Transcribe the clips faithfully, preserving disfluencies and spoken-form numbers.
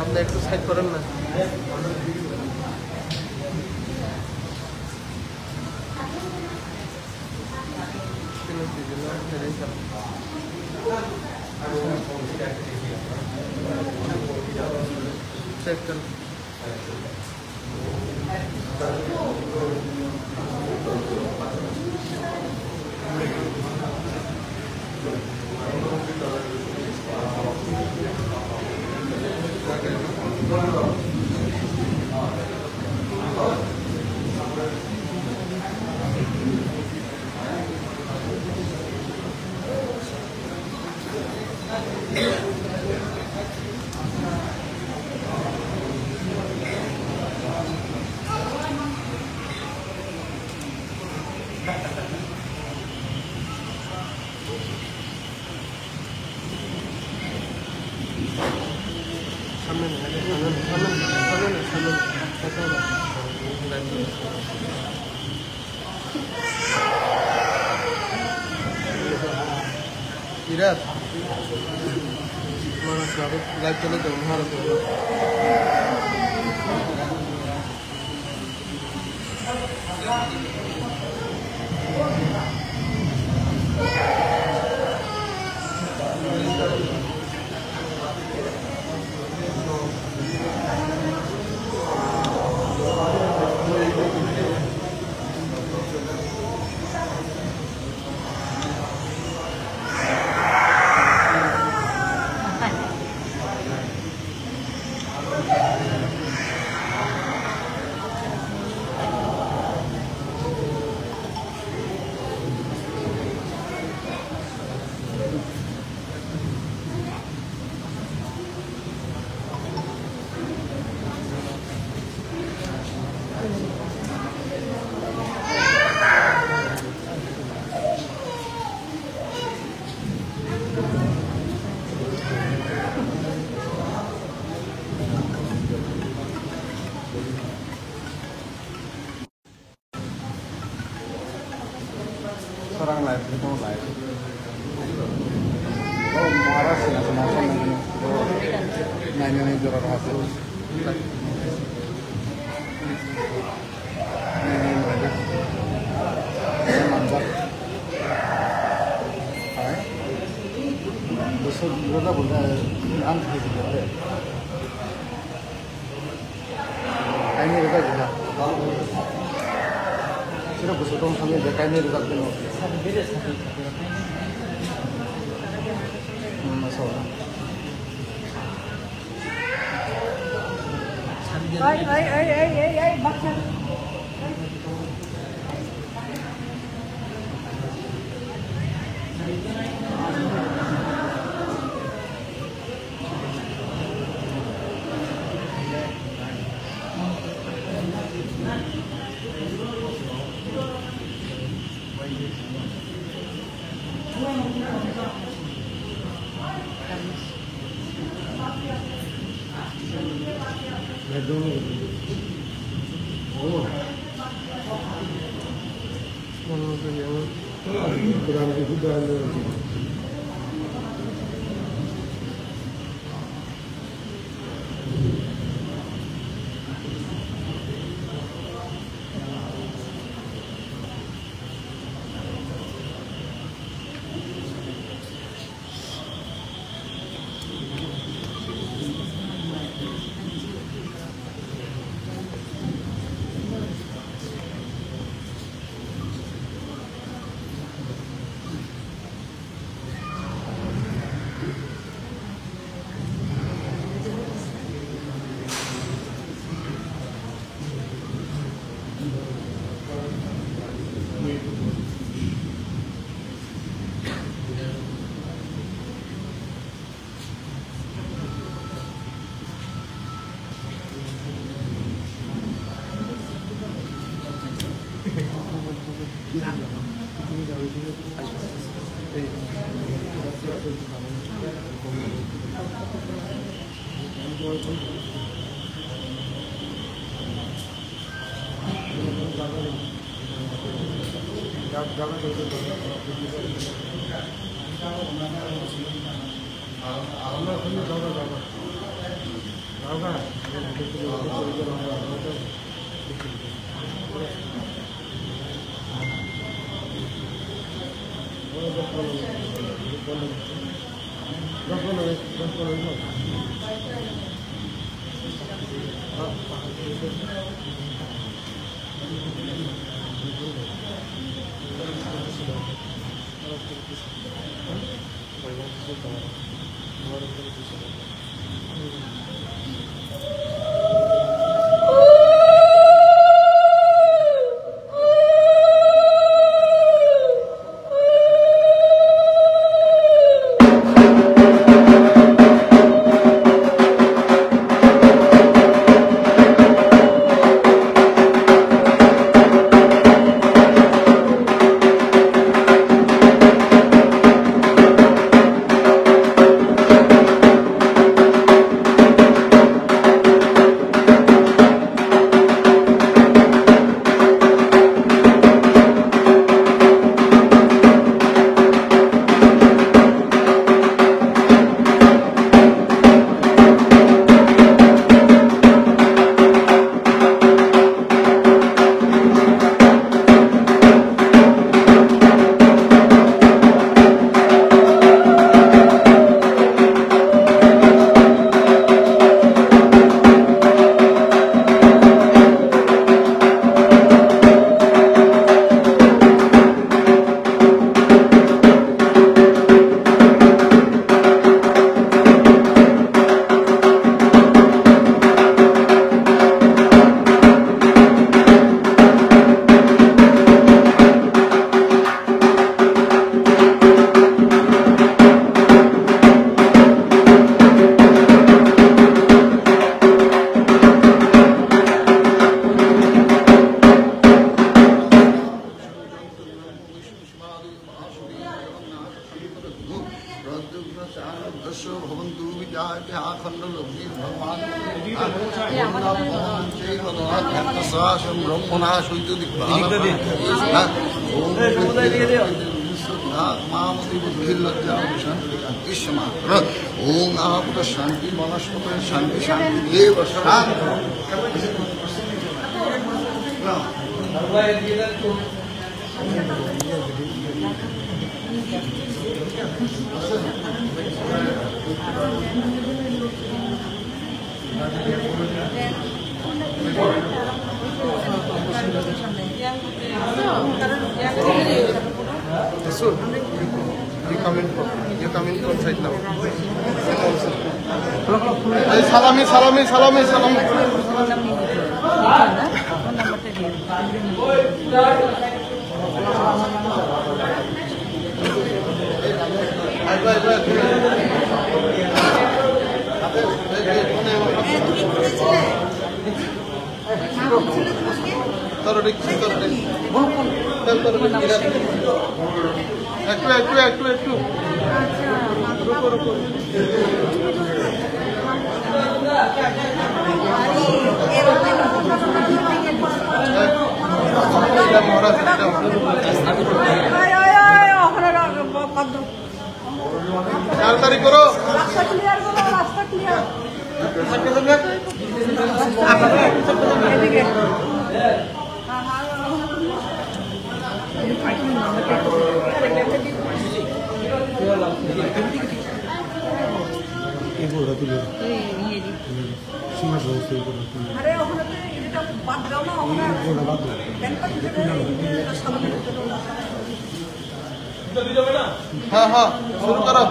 আপনি একটু সাইড করেন না। চেক করুন। Irat. Mana sabi live chale jabo haro. Sarang live, Tripura live. Oh, Maharashtra, Maharashtra, nainani jora rasa. Nainani jora. Manjak. Hai. Besok berapa bulan? Ang. Kainwi rwjak gwnang. Sira bwswk tong thangwi je kainwi rwjak gwnang. Hmm, so. Ai, ai, ai, ai, ai, ai, baksa. भवन्तु विद्याभ्याखण्डलक्ष्मी भगवान्। ब्रह्मणा सहित दिग्बालकः। ॐ मामति बुद्धिर्लज्जा विशान्ति। ॐ आपद शान्ति वनस्पत शान्ति शान्ति देव शान्ति। Sul, you come in front, you come in front side now. Hey, salami, salami, salami, salami. একটু, একটু, একটু, একটু। রুকো, রুকো। তাড়াতাড়ি করো। রাস্তা ক্লিয়ার করো, রাস্তা ক্লিয়ার। এদিকে। এগুলো তুলে। এই, এই, এই। সীমা বলছে এগুলো তুলে। আরে, ওখানে তো এটা বাদ দাও না, ওখানে। এগুলো বাদ দাও। প্যান্টটা তুলে দাও, এই, এই, সামনে তুলে দাও। হ্যাঁ, হ্যাঁ, শুরু করো।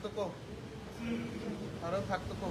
Tuko. Aro thak tuko.